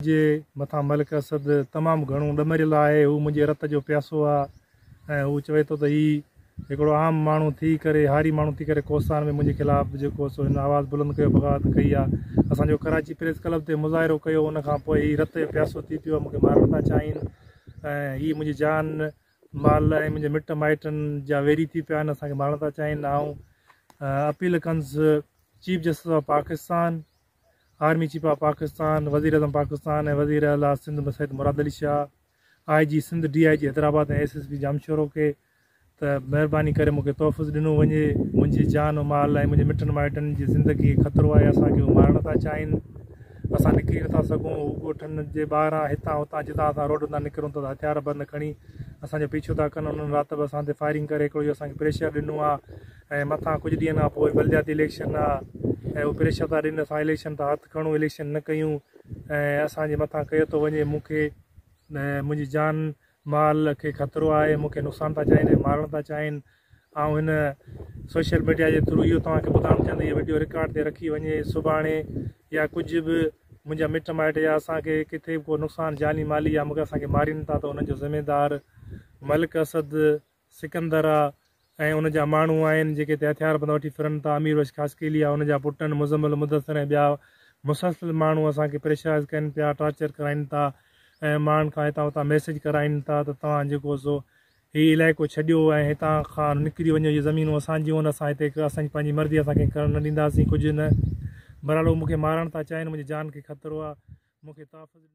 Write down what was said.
جي مٿان ملڪ اسد تمام گهڻو ڏمريل آهي، هو منهنجي رت جو پياسو آ ۽ هو چوي ٿو ته هي هڪڙو عام ماڻهو ٿي ڪري هاري ماڻهو ٿي ڪري ڪوهستان ۾ منهنجي خلاف جيڪو سو هن آواز بلند ڪيو بغاوت ڪئي آ اسان جو ڪراچي پريس ڪلب تي مظاهرو ڪيو ان کان پوء هي رت جو پياسو ٿي پيو آ مون کي مارڻ ٿا چاهين ۽ هي منهنجي جان مال ۽ منهنجي مٽ مائٽن جا ويري ٿي پيا آهن اسان کي مارڻ ٿا چاهين. آئون اپيل ڪندس chief justice of Pakistan, army chief of Pakistan, وزيراعظم پاڪستان ۽ وزير اعليٰ سنڌ سيد مراد علي شاهه، آء جي سنڌ، ڊي I جي Hyderabad ۽ S S P Jamshoro کي ته مهرباني ڪري مون کي تحفظ ڏنو وڃي، منهنجي جان و مال ۽ منهنجي مٽن مائٽن جي زندگي کي خطرو آهي، اسان کي هو مارڻ ٿا چاهين، اسان نڪري نٿا سگهون، هو ڳوٺن جي ٻاهران هتان هتان جتان اسان روڊن تان نڪرون ٿا ته هٿيار بند کڻي اسان جو پيڇو ٿا ڪن، انهن رات به اسان تي فائرنگ ڪري هڪڙو اهو اسان کي پريشر ڏنو آهي. ۽ مٿان ڪجهه ڏينهن کان پوء بلدياتي اليڪشن آ ۽ هو پريشر ٿا ڏين اسان اليڪشن تان هٿ کڻون اليڪشن نه ڪيون ۽ اسان جي مٿان ڪيو ٿو وڃي مون کي منهنجي جان مال کي خطرو آهي مون کي نقصان ٿا چاهين ۽ مارڻ ٿا چاهين آئون هن سوشل ميڊيا جي ٿرو اهو توهان کي ٻڌائڻ چاهيان ته هيء وڊيو رڪارڊ تي رکي وڃي سڀاڻي يا ڪجهه به منهنجا مٽ مائٽ يا اسان کي ڪٿي به ڪو نقصان جاني مالي يا مون کي اسان کي مارين ٿا ته انهن جو ذميدار ملڪ اسد سڪندر آ ۽ ان جا ماڻهو آهن جيڪي هتي هٿيار بند وٺي ڦرن ٿا، امير بخش خاصخيلي آ ان جا پٽن مزمل مدثر ۽ ٻيا مسلسل ماڻهو اسان کي پريشرائيز ڪن پيا ٽارچر ڪرائين ٿا ۽ ماڻهن کان هتان هتان ميسيج ڪرائين ٿا ته توهان جيڪو سو هي علائقو ڇڏيو ۽ هتان کان نڪري وڃو هي زمينون اسان جون آهن اسان هتي اسان جي پنهنجي مرضي اسان کي ڪرڻ نه ڏينداسين ڪجهه نه بهرحال هو مون کي مارڻ ٿا چاهين منهنجي جان کي خطرو آ مون کي تحفظ.